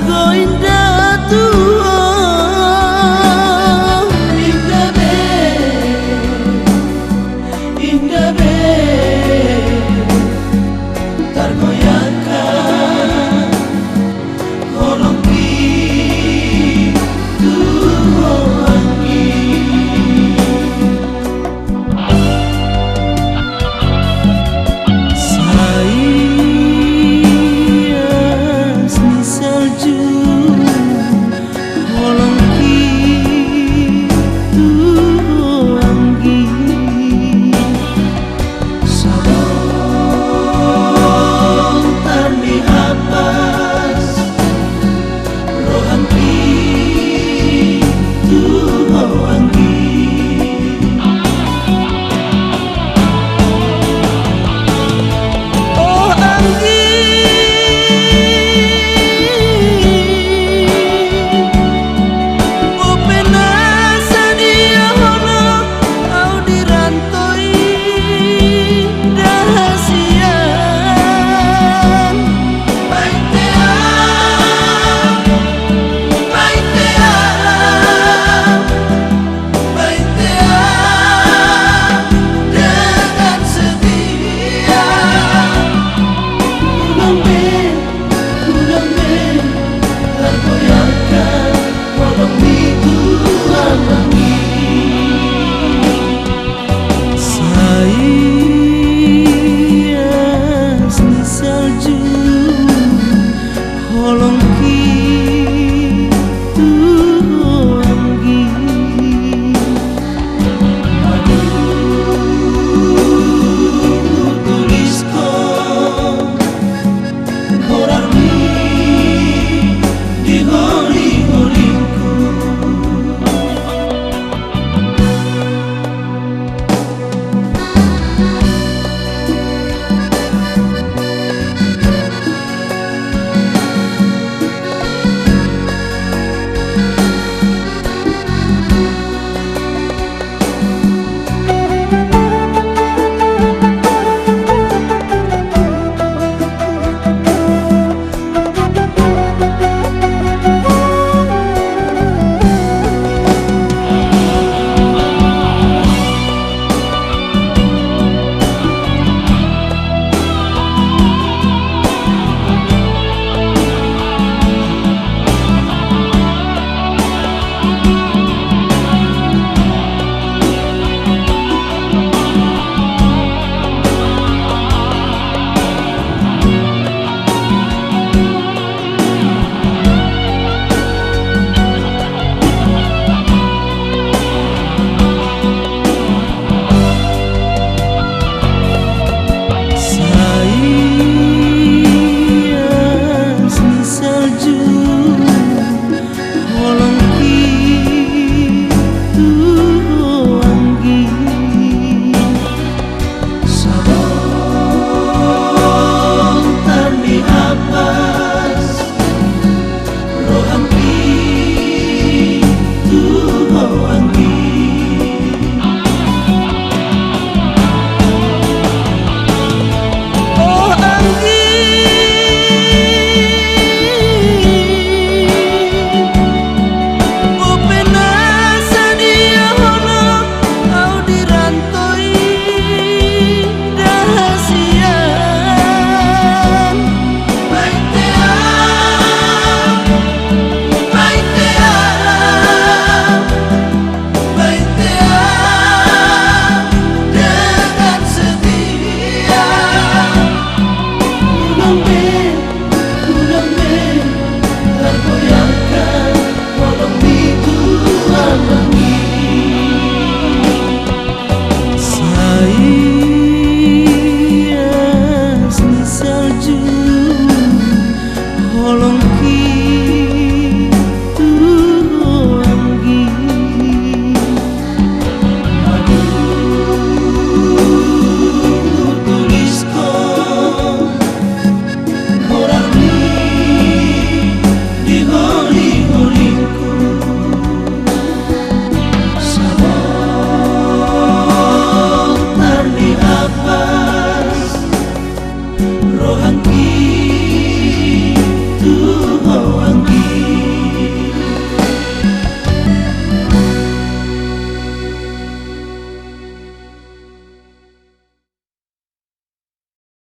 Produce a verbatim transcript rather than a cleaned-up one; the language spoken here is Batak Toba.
Go inda tu ho. Inda be, inda be, targoyangkan holongki tu ho anggi. Sai ias ni salju holongki tu ho anggi. Sadong tar ni hapas rohangki tu ho anggi. O anggi, bope na sadia holong au di rantoi, nda hasian. Baen hea, baen hea, baen hea dengan setia. Unang be, unang be, targoyangkan holongmi tu ho anggi. Sai ias ni salju holongki tu ho anggi. Dung hutuliskon goarmi di ho